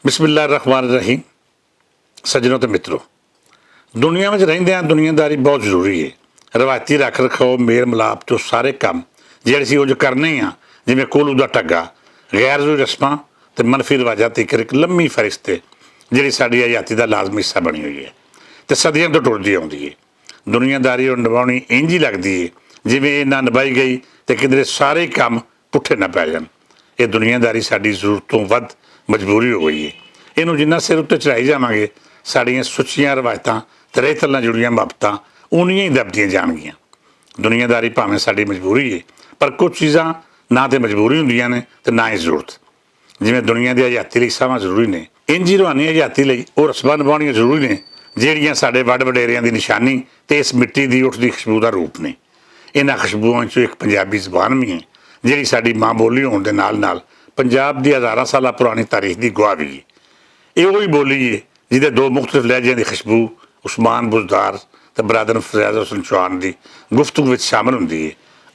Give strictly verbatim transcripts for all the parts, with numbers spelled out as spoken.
بسم اللہ الرحمن الرحیم۔ سجنوں تے متروں، دنیا وچ رہندے آں دنیا داری بہت ضروری ہے۔ روایتی رکھ رکھاؤ، میل ملاپ تے سارے کم جیہڑے سی او جو کرنے آں، جیویں کولو دا ٹگا، غیر ضروری رسماں تے منفی رواجاں تیکر اک لمبی فہرست ہے، جیہڑی ساڈی حیاتی دا لازمی حصہ بنی ہوئی ہے تے صدیاں توں ٹردی آوندی ہے۔ دنیا داری اور نبھاونی اینجی لگدی ہے، جیویں ایہہ نہ نبھائی گئی تے کدھرے سارے کم پٹھے نہ پے جان۔ ایہہ دنیا داری ساڈی ضرورتوں ودھ مجبوری ہو گئی ہے۔ اینوں جنہاں سر اتے چڑھائی جاواں گے، ساڈیاں سچیاں روایتاں تے رہتل نال جڑیاں محبتاں اونیاں ہی دبدیاں جان گیاں۔ دنیا داری پاویں ساڈی مجبوری ہے، پر کچھ چیزاں نہ تے مجبوری ہوندیاں نے تے نہ ہی ضرورت۔ جیویں دنیا دی حیاتی لئی ساواں ضروری نے، انجی روحانی حیاتی لئی او رسماں نبھاونیاں ضروری نے، جیہڑیاں ساڈے وڈ وڈیریاں دی نشانی تے اس مٹی دی اٹھ دی خوشبو دا روپ نے۔ انہاں خوشبوؤں وچوں اک پنجابی زبان وی ہے، جیہڑی ساڈی ماں بولی ہون دے نال نال پنجاب دی ہزاراں سالاں پرانی تاریخ دی گواہ وی ہے۔ ایہہ اوہی بولی ہے، جس دے دو مختلف لہجیاں دی خوشبو عثمان بزدار تے برادر فریاد حسن چوہان دی گفتگو وچ شامل ہوندی ہے۔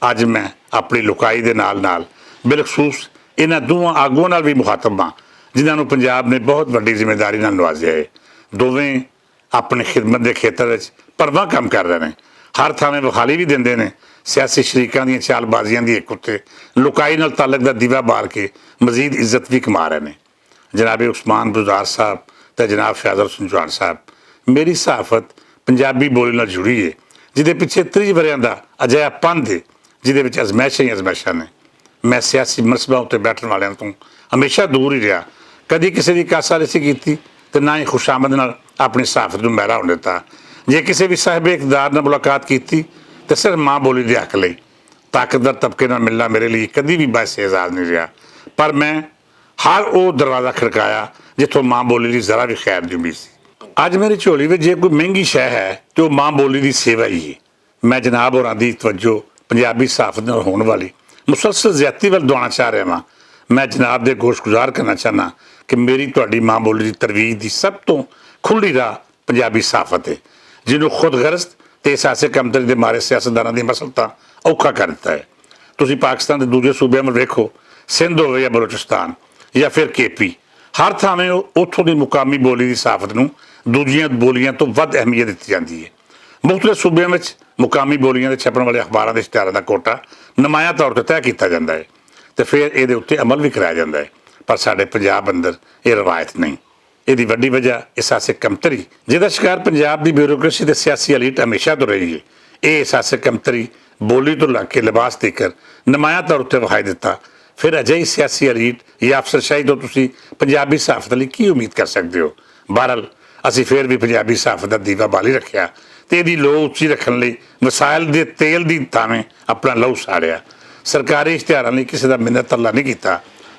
اج میں اپنی لکائی دے نال نال بالخصوص انہاں دوواں آگواں نال وی مخاطب ہاں، جنہاں نوں پنجاب نے بہت وڈی ذمہ داری نال نوازیا ہے۔ دوویں اپنی خدمت دے کھیتر وچ پرواں کم کر رہے نے۔ ہر تھاویں وخالی وی دیندے نے۔ سیاسی شریکاں دیاں چال بازیاں دی اک اتے لکائی نال تعلق دا دیوا بار کے مزید عزت وی کما رہے نے۔ جناب عثمان بزدار صاحب تے جناب فیاض حسن جوان صاحب، میری صحافت پنجابی بولی نال جڑی ہے، جس دے پچھے تریہہ وریاں دا اجایا پندھ ہے، جس دے وچ ازمائشاں ہی ازمائشاں نے۔ میں سیاسی منصباں اتے بیٹھن والیاں توں ہمیشہ دور ہی رہیا۔ کدی کسے دی کاسا نہیں سی کیتی تے نہ ہی خوش آمد نال اپنی صحافت نوں میرا ہون دتا۔ جے کسے بھی صاحب اقتدار نال ملاقات کیتی تے صرف ماں بولی دے حق لئی۔ طاقتور طبقے نال ملنا میرے لئی کدی بھی باعث اعزاز نہیں رہیا، پر میں ہر او دروازہ کھڑکایا جتھوں ماں بولی لئی ذرا بھی خیر دی امید سی۔ اج میری جھولی وچ جے کوئی مہنگی شے ہے تے او ماں بولی دی سیوا ہی ہے۔ میں جناب ہوراں دی توجہ پنجابی صحافت نال ہون والی مسلسل زیادتی ول دعانا چاہ رہا ہاں۔ میں جناب دے گوش گزار کرنا چاہنا کہ میری تہاڈی ماں بولی دی ترویج دی سب توں کھلی راہ پنجابی صحافت ہے، جنوں خود غرض تے احساس کمتری دے مارے سیاستداناں دی مسلطاں اوکھا کر دتا ہے۔ تسی پاکستان دے دوجے صوبیاں ول ویکھو، سندھ ہووے یا بلوچستان یا پھر کے پی، ہر تھاویں اتھوں دی مقامی بولی دی صحافت نوں دوجیاں بولیاں توں ودھ اہمیت دتی جاندی ہے۔ مختلف صوبیاں وچ مقامی بولیاں دے چھپن والے اخباراں دے اشتہاراں دا کوٹا نمایاں طور تے طے کیتا جاندا ہے تے پھر ایہدے اتے عمل وی کرایا جاندا ہے، پر ساڈے پنجاب اندر ایہہ روایت نہیں۔ ایہدی وڈی وجہ احساس کمتری، جس دا شکار پنجاب دی بیوروکریسی تے سیاسی الیٹ ہمیشہ توں رہی ہے۔ ایہہ احساس کمتری بولی توں لگ کے لباس تیکر نمایاں طور اتے وہائی دتا۔ پھر اجہی سیاسی الیٹ یا افسر شاہی توں تسی پنجابی صحافت لئی کی امید کر سکدے ہو؟ بہرحال، اسی پھر وی پنجابی صحافت دا دیوا بالی رکھیا تے ایہدی لو اچی رکھن لئی وسائل دے تیل دی تھاویں اپنا لو ساڑیا۔ سرکاری اشتہاراں لئی کسے دا منت ترلا نہیں کیتا۔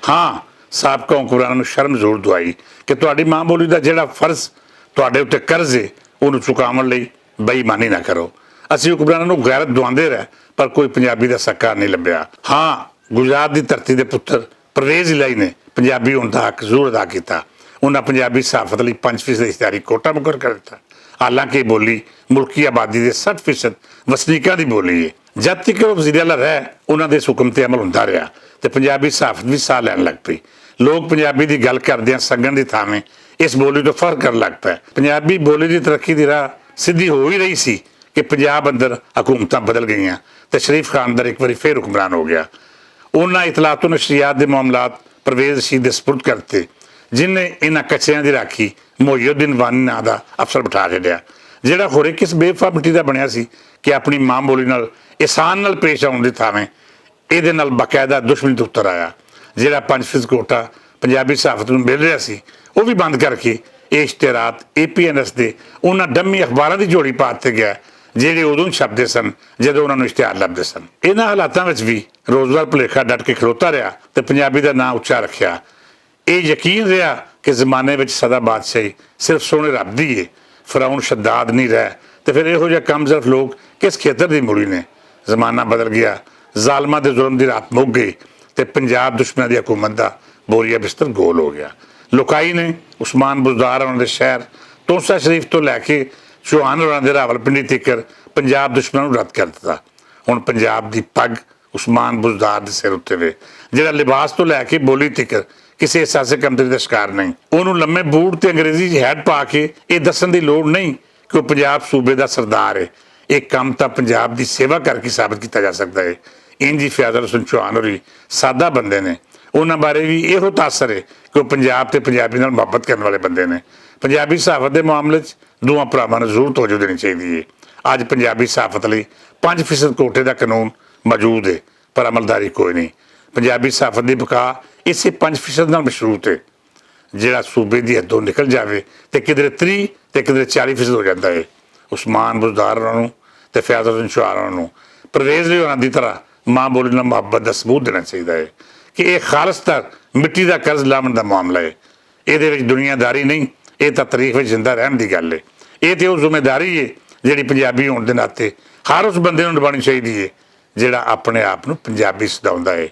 ہاں، سابقہ حکمراناں نوں شرم ضرور دوائی کہ تہاڈی ماں بولی دا جیہڑا فرض تہاڈے اتے قرض ہے، اونوں چکاون لئی بے ایمانی نہ کرو۔ اسی حکمراناں نوں غیرت دواندے رہے، پر کوئی پنجابی دا سکا نہیں لبھیا۔ ہاں، گجرات دی دھرتی دے پتر پرویز الہی نے پنجابی ہون دا حق ضرور ادا کیتا۔ انہاں پنجابی صحافت لئی پنج فیصد اشتہاری کوٹا مقرر کر دتا، حالانکہ یہ بولی ملکی آبادی دے سٹھ فیصد وسنیکاں دی بولی ہے۔ جد تک وہ وزیر اعلیٰ رہے، انہاں دے اس حکم تے عمل ہوندا رہیا تے پنجابی صحافت وی ساہ لین لگ پئی۔ لوگ پنجابی دی گل کردیاں سنگن دی تھاویں اس بولی توں فخر کرن لگ پئے۔ پنجابی بولی دی ترقی دی راہ سدھی ہو ہی رہی سی کہ پنجاب اندر حکومتاں بدل گئیاں تے شریف خان اندر ایک واری پھر حکمران ہو گیا۔ انہاں اطلاعات و نشریات دے معاملات پرویز رشید دے سپرد کر دتے، جن نے انہاں کچریاں دی راکھی محی الدین وانی ناں دا افسر بٹھا چھڈیا، جیڑا خورے کس بے فا مٹی دا بنیا سی کہ اپنی ماں بولی نال احسان نال پیش آؤن دی تھاویں ایہدے نال باقاعدہ دشمنی تے اتر آیا۔ جیہڑا پنج فیصد کوٹا پنجابی صحافت نوں مل رہیا سی، او وی بند کر کے ایہہ اشتہارات اے پی این ایس دے انہاں ڈمی اخباراں دی جھولی پا دتے گیا، جیہڑے ادوں چھپدے سن جدوں انہاں نوں اشتہار لبھدے سن۔ انہاں حالاتاں وچ وی روزگار پلیکھا ڈٹ کے کھلوتا رہیا تے پنجابی دا ناں اچا رکھیا۔ ایہہ یقین رہیا کہ زمانے وچ سدا بادشاہی صرف سونے رب دی ہے، فرعون شداد نہیں رہے۔ تے فیر ایہو جا کم صرف لوگ کس کھیتر دی مڑی نے؟ زمانہ بدل گیا، ظالماں دے ظلم دی رات مک گئی تے پنجاب دشمناں دی حکومت دا بوریا بستر گول ہو گیا۔ لوکائی نے عثمان بزدار انہاں دے شہر تونسہ شریف توں لے کے چوہان انہاں دے راولپنڈی تیکر پنجاب دشمناں نوں رد کر دتا۔ ہن پنجاب دی پگ عثمان بزدار دے سر اتے وے، جیہڑا لباس توں لے کے بولی تیکر کسے احساس کمتری دا شکار نہیں۔ انہوں لمے بوٹ تے انگریزی ہیڈ پا کے اے دسن دی لوڑ نہیں کہ وہ پنجاب صوبے دا سردار ہے۔ ایک کم تاں پنجاب دی سیوا کر کے ثابت کیتا جا سکدا ہے۔ انج ہی فیاض حسن چوہان ہوری سادہ بندے نے۔ انہاں بارے وی ایہو تاثر ہے کہ وہ پنجاب تے پنجابی نال محبت کرن والے بندے نے۔ پنجابی صحافت دے معاملے چ دوواں پراواں نوں ضرور توجہ دینی چاہیدی ہے۔ اج پنجابی صحافت لئی پنج فیصد کوٹے دا قانون موجود ہے، پر عملداری کوئی نہیں۔ پنجابی صحافت دی بقا اسے پنج فیصد نال مشروط ہے۔ جڑا صوبے دی حدوں نکل جاوے تے کدھر تری تے کدھر چالی فیصد ہو جاندا ہے۔ عثمان بزدار ہوراں نوں تے فیاض حسن شعار ہوراں نوں پرویز ریحان دی طرح ماں بولی نال محبت دا ثبوت دینا چاہیدا ہے کہ اے خالص تر مٹی دا قرض لاون دا معاملہ ہے۔ اے دے وچ دنیا داری نہیں، اے تاں تاریخ وچ زندہ رہن دی گل ہے۔ اے تے او ذمہ داری ہے جڑی پنجابی ہون دے ناطے ہر اس بندے نوں نبھانی چاہیدی ہے جڑا اپنے آپ نوں پنجابی سداوندا ہے۔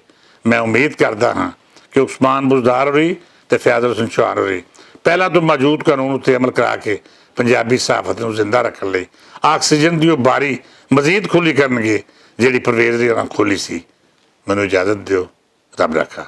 میں امید کردا ہاں کہ عثمان بزدار ہوری تے فیاض حسن چوہان ہوری پہلا تو موجود قانون اتے عمل کرا کے پنجابی صحافت نوں زندہ رکھن لئی آکسیجن دی او باری مزید کھلی کرنگے، جڑی پرویز دی انہاں کھولی سی۔ مینوں اجازت دیو۔ رب رکھا۔